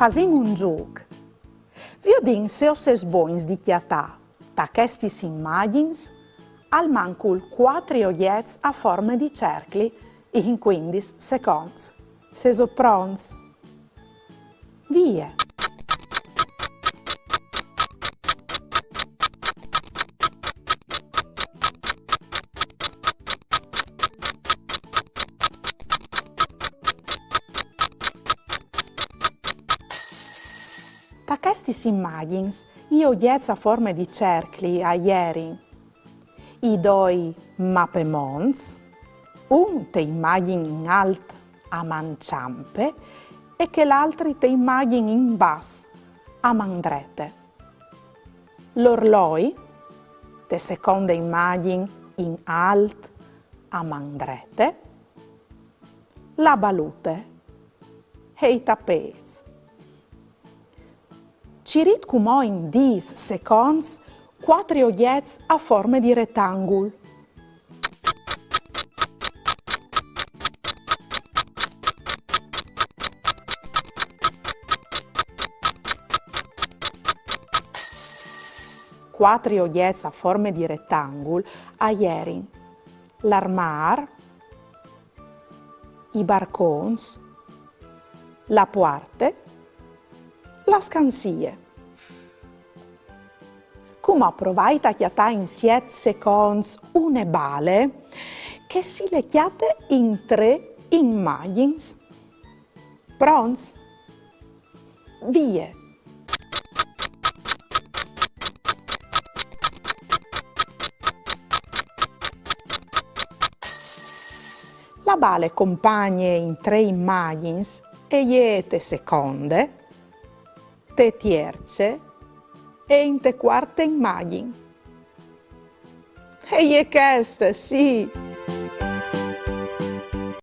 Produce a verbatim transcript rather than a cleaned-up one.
Fasìn un zûc. Viodìn se o sês bogns di cjatâ, ta chestis imagjins, almancul cuatri ogjets a forme di cercli in cuindis seconts. Sêso pronts? Vie! Ta chestis imagjins, i ogjets a forme di cercli a jerin i doi mapemonts, un te imagjin in alt a man çampe e chel altri te imagjin in bas a man drete. L'orloi, te seconde imagjin in alt a man drete, la balute e i tapêts. Cirît cumò in dîs seconts cuatri ogjets a forme di retangul. Cuatri ogjets a forme di retangul a jerin l'armâr, i barcons, la puarte, la scansie. Cumò provait a cjatâ in siet seconts une bale che si le cjate in trê imagjins. Pronts? Vie! La bale compagne in trê imagjins e je te seconde, te tierce e inte cuarte imagjin. E je cheste, sì!